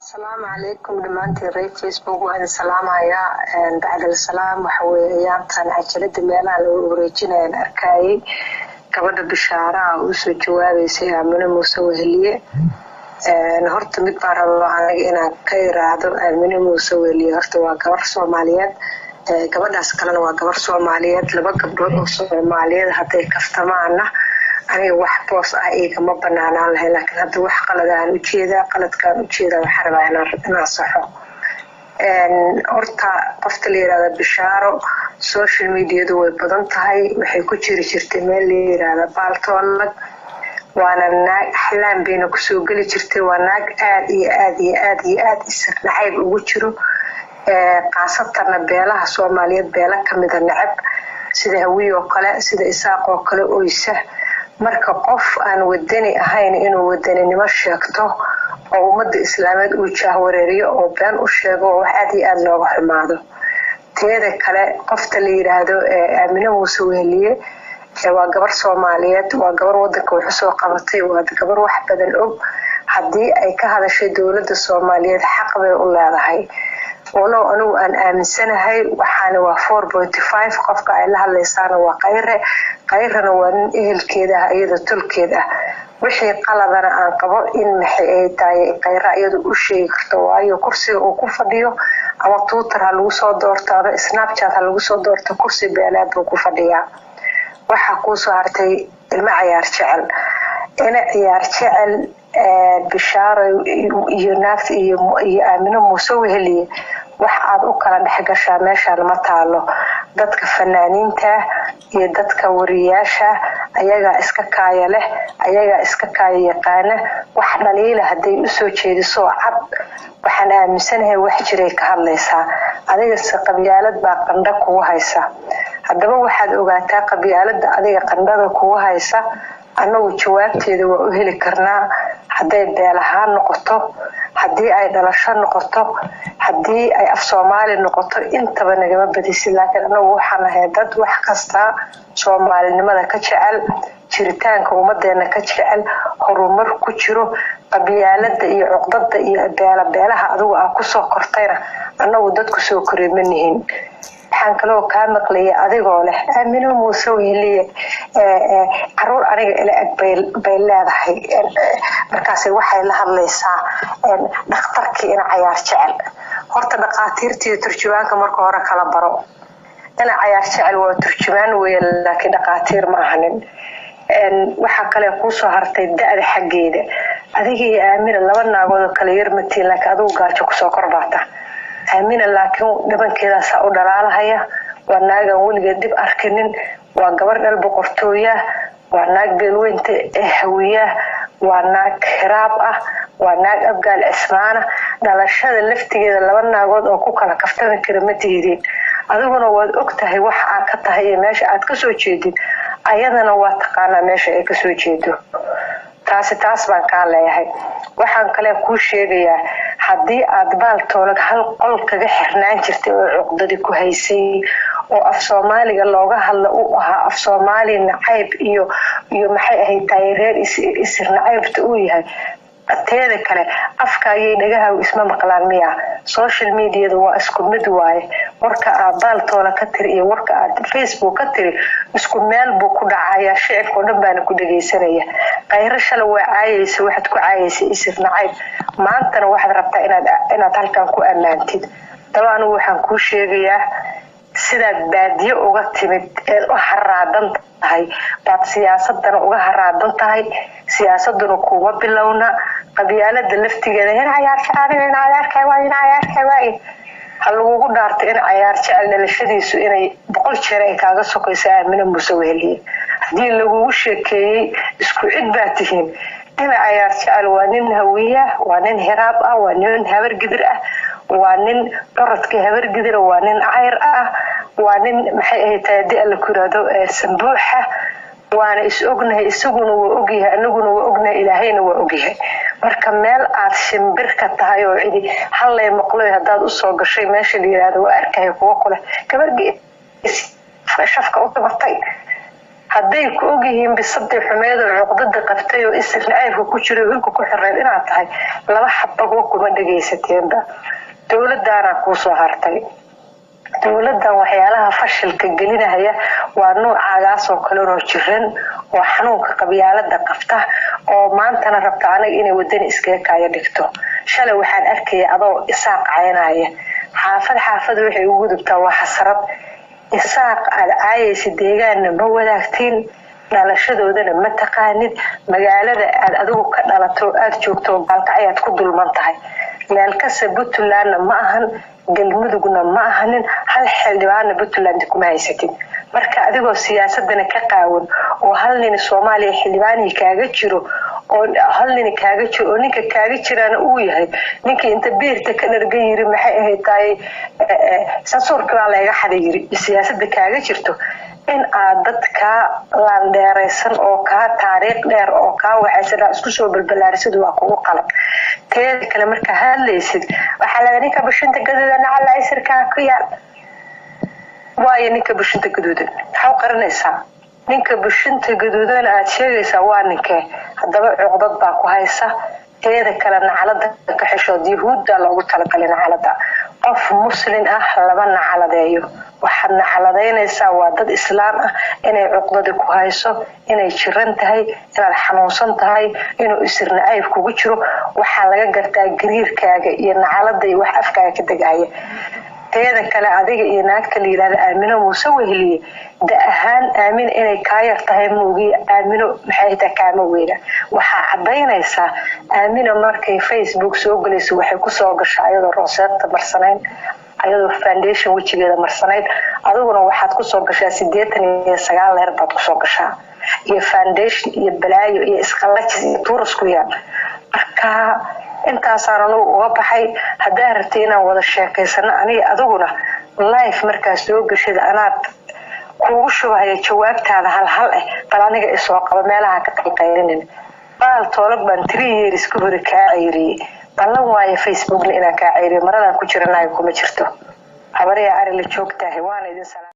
Asalaamu calaykum dhammaantiin reer Facebook, waan idin salaamayaa. Bacdal salaam, waxa weeye ayaantan cajalada meelaha lagu wareejinayaan arkayay gabadha Bishaaraha oo usoo jawaabeysay Aamine Muuse Weheliye. Horta mid baan rabaa aniga inaan ka iraahdo Aamine Muuse Weheliye. Horta waa gabar Soomaaliyeed, gabadhaas kalena waa gabar Soomaaliyeed. Laba gabdhood oo Soomaaliyeed hadday kaftamaana, aniga wax boos ah igama banaanaan lahayn, laakiin hadda wax qalad aan ujeedaa, qaladkaan ujeedaa waxaa rabaa inaan saxo. Horta qofta la yirahda Bishaaro, social mediadu way badan tahay, waxay ku jiri jirtay meel la yirahda Baaltoolag, waana naag Axlaam bayna kusoo geli jirtay. Waa naag aad iyo aad iyo aad iyo aad isir nacayb ugu jiro, khaasatanna beelaha Soomaaliyeed beelo kamida necab, sida Hawiy oo kale, sida Isaaq oo kale oysa. Marka qof aan wadani ahayn inuu wadaninimo sheegto oo ummadda islaameed uu jaahwareeriyo oo been u sheego oo wax aad iyo aada looga xumaado. Teeda kale, qofta la yiraahdo Aamine Muuse Weheliye waa gabar Soomaaliyeed, waa gabar wadanka wax usoo qabatay, waa gabar wax badan og. Haddii ay ka hadashay dowladda Soomaaliyeed, xaq bay u leedahay, walow anigu aan aaminsanahay waxaana waa 4.5. Qofka ay la hadlaysaana waa Khayre, Khayrena waa nin ehelkeeda ah, iyada tolkeed ah. Wixii qaladana aan qabo in maxay ay tahay Khayre iyadu u sheegi karto, waayo kursiga uu ku fadhiyo ama Twitter ha lagu soo doorto ama Snapchat ha lagu soo doorto, kursi beeleed buu ku fadhiyaa. Waxaa kuusoo hartay ilmo Cayaar Jecel, ina Ciyaar Jecel. Bishaaro iyo naagta iyo Aamino Muuse Weheliye, wax aad u kala dhex gashaa meeshaan ma taalo. Dadka fanaaniinta iyo dadka wariyaasha ayagaa iska kaaya leh, ayagaa iska kaaya yaqaana. Wax dhaliila hadday usoo jeediso cad, waxaan aaminsanahay wax jiray ka hadlaysaa. Adigase qabyaalad baa qandho kugu haysa. Haddaba waxaad ogaataa, qabyaalada adiga qandhada kugu haysa, annagu jawaabteeda waa u heli karnaa, hadday beel ahaan noqoto, haddii ay dhalasho noqoto, haddii ay af Soomaali noqoto, intaba nagama badisid. Laakiin annagu waxaan ahay dad wax kasta soomaalinimada ka jecel, jiritaanka ummadeena ka jecel, horumar ku jiro. Qabyaalada iyo cuqdada iyo beela beelaha adigu aa kusoo kortayna, annagu dadku soo koray ma nihin. Waxaan kaloo kaa maqlayay adigoo leh Aamino Muuse Weheliye caruur aniga ila eg bay leedahay, markaas waxay la hadlaysaa dhakhtarkii ina Cayaar Jecel. Horta dhaqaatiirta iyo turjumaanka marka hore kala baro. Ina Cayaar Jecel waa turjumaan weeye, laakiin dhaqaatiir ma ahanin. Waxaa kale kuusoo hartay da-da xaggeeda. Adiga iyo Aamina laba naagood oo kale yar matiin, laakiin adigu gaajo kusoo korbaata. Aamina laakiin dhabankeedaasaa u dhalaalahaya. Waa naagaan weligeed dhib arkinin, waa gabar dhal boqortooya, waa naag beelweynta Hawiya, waa naag Hiraab ah, waa naag Abgaal Cismaana. Dhalashada laftigeeda laba naagood oo ku kala kaftami kara ma tihidin. Adiguna waad og tahay wax aad ka tahay iyo meesha aad kasoo jeedid, ayadana waa taqaanaa meesha ay kasoo jeedo. Taasi taas baan kaa leeyahay. Waxaan kale kuu sheegayaa, haddii aad Baaltoolag hal qol kaga xirnaan jirtay oo cuqdadi ku haysay oo af Soomaaliga looga hadla u ahaa af Soomaali nacayb iyo maxay ahayd tahay reer isir nacaybta uu yahay. Teeda kale, afkaagay dhagaha isma maqlaan miya? Social mediada waa isku mid waaye. Warka aad Baaltoola ka tiri iyo warka aad Facebook ka tiri isku meel buu ku dhacayaa, shicibka oo dhan baana ku dhagaysanaya. Khayro shala waa caayaysa, waxaad ku caayaysa isir nacayb, maantana waxaad rabtaa inaad halkan ku ammaantid. Daba anigu waxaan kuu sheegayaa, sidaad baadiye uga timid eed u haraadan tahay baad siyaasadana uga haraadan tahay. Siyaasaduna kuuma bilowna. Qabyaalada laftigeeda in Cayaar Jecel, in cayaarka waay, in Cayaarka waay, ha lagugu dhaarto in Cayaar Jecel dhalashadiisu inay 100 jeer ay kaaga sokayso Aamine Muuse Weheliye. Haddii lagugu sheekeeyey isku cid baa tihiin, ina Cayaar Jecel waa nin Hawiya, waa nin Hiraab ah, waa nin Habargidir ah, waa nin curadka Habargidira, waa nin Cayr ah, waa nin maxay ahayd tahay haddii Alla ku yiraahdo Sambuuxa. Waana is ognahay, isaguna waa ogyahay, anaguna waa ognahay, Ilaahayna waa ogyahay. Marka meel aad shimbir ka tahay oo cidi hallay maqloy haddaad usoo gashay meesha la yiraahdo, waa arkaya kuwa kuleh gabar shafka u tabartay. Hadday ku ogyihiin bisadii xumeed oo cuqdada qabtay oo isir nacaybka ku jiray oo hilka ku xoreed inaad tahay, laba xabagwa kuma dhegaysateenba. Dowladaanaa kuu soo hartay. Dowladan waxyaalaha fashilka gelinaya waa noocaagaasoo kale oo jiran oo xanuunka qabyaalada qabta oo maantana rabta anaga inay wadani iskaga kaayo dhigto. Shalay waxaan arkaya adoo Isaaq caynaya. Xaafad xaafad waxay ugu gudubtaa waa xasarad. Isaaq aad caayaysa deegaanna ma wadaagtiin, dhalashadoodana ma taqaanid. Magaalada aad adigu ka dhalato aad joogto Gaalkacyaad ku dulman tahay. Leelkase Puntlandna ma ahan, Galmudugna ma ahanin, hal xildhibaanna Puntland kuma haysatid. Marka adigoo siyaasadana ka qaawan oo hal nin Soomaaliya xildhibaanihii kaaga jiro oo hal nin kaaga jiro oo ninka kaaga jiraana uu yahay ninkii inta beerta ka dhargan yiri, maxay ahayd tahay, sansuurka baa layga xaday yiri, siyaasada kaaga jirto, in aad dad kaa laandheeraysan oo kaa taariikh dheer oo kaa waxaysan isku soo balbalaarisid waa kugu qalad. Teeda kale, markaa hadlaysid waxaa laga ninka bushinta gaduudan nacala isirkaa ku yaal. Waayo, ninka bushinta gaduudan maxaa u qarinaysaa? Ninka bushinta gaduudan aad sheegaysaa waa ninkee? Haddaba cuqdad baa ku haysa. Teeda kale, nacalada ka xishood. Yahuudda loogu talagalay nacalada. Qof Muslin ah lama nacaladeeyo. Waxaad nacaladaynaysaa waa dad Islaam ah. Inay cuqdadi ku hayso, inay jiran tahay, inaad xanuunsan tahay, inuu isir nacayb kugu jiro, waxaa laga gartaa gariirkaaga iyo nacalada iyo wax afkaaga ka degaya. Teeda kale, adiga iyo naagta la yirahda Aamino Muuse Weheliye, da ahaan Aamino inay kaa yar tahay moogiye, Aamino maxay taa, kaama weyna. Waxaa cadaynaysaa Aamino markay Facebook soo gelayso waxay kusoo gashaa ayadoo rooseeta marsanayn, ayadoo foundation wejigeeda marsanayd. Adiguna waxaad kusoo gashaa 89 leer baad kusoo gashaa iyo foundation iyo balaayo iyo isqallajis iyo tuurus ku yaal. Marka intaasaan anugu uga baxay. Haddaa rabtay inaan wada sheekaysano aniga adiguna, live markaa soo gashada anaad kuugu shubahaya jawaabtaada hal hal ah. Bal aniga isoo qaba, meelaha ka qayqaylinin. Baal toolag baan 3 years ka hore kaa ceyriyey. Ballan waayo Facebookna inaan kaa ceyriyo. Maradaan ku jiranaayo kuma jirto. Habariya ari la joogtahay, waana idin salaam.